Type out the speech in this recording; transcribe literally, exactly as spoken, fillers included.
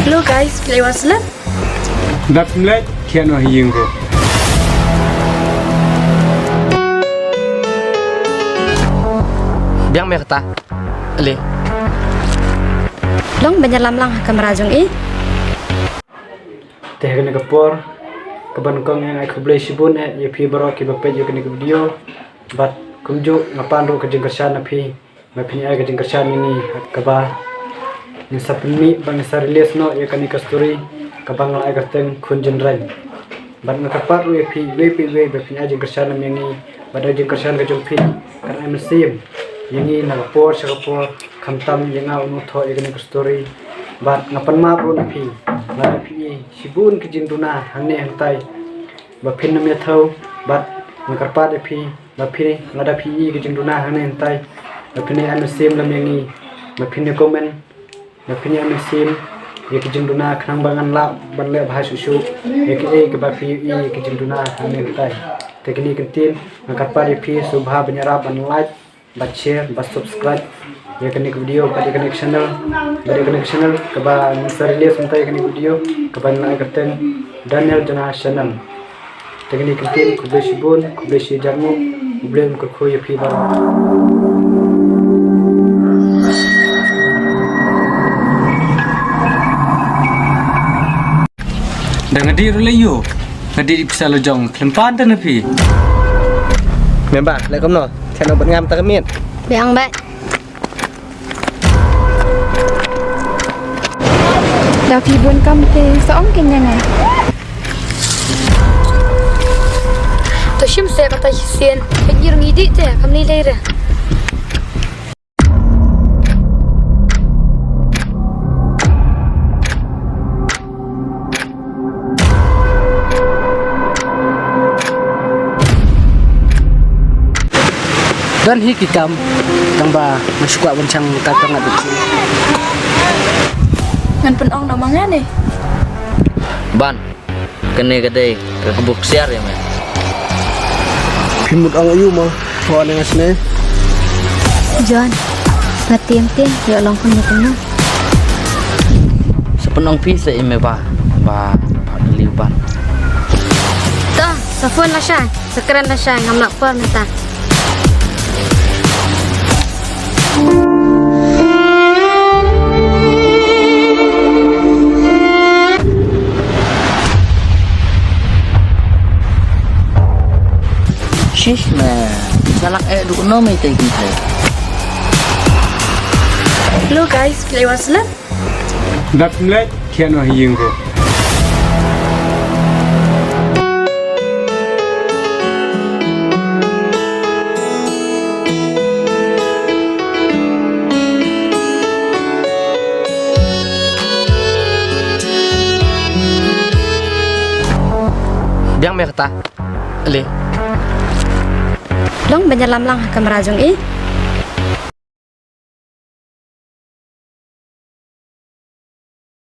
Hello guys, phi la wan slem? Dap mlek kian wa hiying ro. Biang me kata. Le. Long banyalam lang ha kamra jong i. Te ha kane ka por ka ban kong ïa nga ai khublei shibun eh ïa phi baroh kiba peit ïa kane ka video. Bad kumjuh nga pan ruh ka jingkyrshan na phi. Ba phin ai ka jingkyrshan ïa ngi kaba ngin sa pynmih ba ngin sa release noh ïa kane ka story kaba nga la ai kyrteng Khun Jynreng. Bad nga kyrpad ruh ïa phi iwei pa iwei ba phin ai jingkyrshan ïa ngi bad ai jingkyrshan ka jong phi kan ai mynsiem ïa ngi na ka por sha ka por khamtam ïa nga uno thoh ïa kane ka story. Bad nga pan map ruh na phi lada phi i shibun ki jingduna hangne hangtai ba phin nym ïathuh bad nga kyrpad ïa phi ba phi lada phi i ki jingduna hangne hangtai ba phin ai mynsiem lem ïa ngi ba phin ïa comment ba phin ïa ai mynsiem ïa ki jingduna khnang ba ngan lah ban leh bha shuh shuh ïa kiei kiba phi i ki jingduna hangne hangtai. Te kine ki ktien nga kyrpad ïa phi sngewbha ban ïarap ban like bad share bad subscribe ïa kane ka video bad ïa kane ka channel bad ïa kane ka channel kaba ngin sa release mynta ïa kane ka video kaba ngin ai kyrteng Daniel Jona Channel. Te kine ki ktien khublei shibun khublei shihajar nguh. U Blei un kyrkhu ïa phi baroh. Da nga dih ruh leh ïoh nga dih pisa la jong khlem pan ta na phi. Member leh kumno thian bad ngam ta ka miet. Biang bad. Da phi bun kam te sa ong ken ïa nga. To shim se kata shisien. Pynjir ngi dih te kam ni lei re. Don hi ki kam tang ba nga shu kwah ban shang ka tang ngat. Ngan pynong na ma nga ne. Ban, kane ka dei ka kebok siar ïa me. Phi mut ong ayu mo. Ho ne ngas ne. John, nga tim tim ïa long khun ïa kumno. Sa pynong phi sa ïa me ba ba ba liu ban. To, sa phone la shai, sa kren la shai, ngam lah por mynta. Shish man, sa lak eh duk no mai tai ki tai. Hello guys, phi la wan slem? Dap mlek kian wa hiying ro. Biang me kata. Le. Long banyalam lang ha kamra jong i.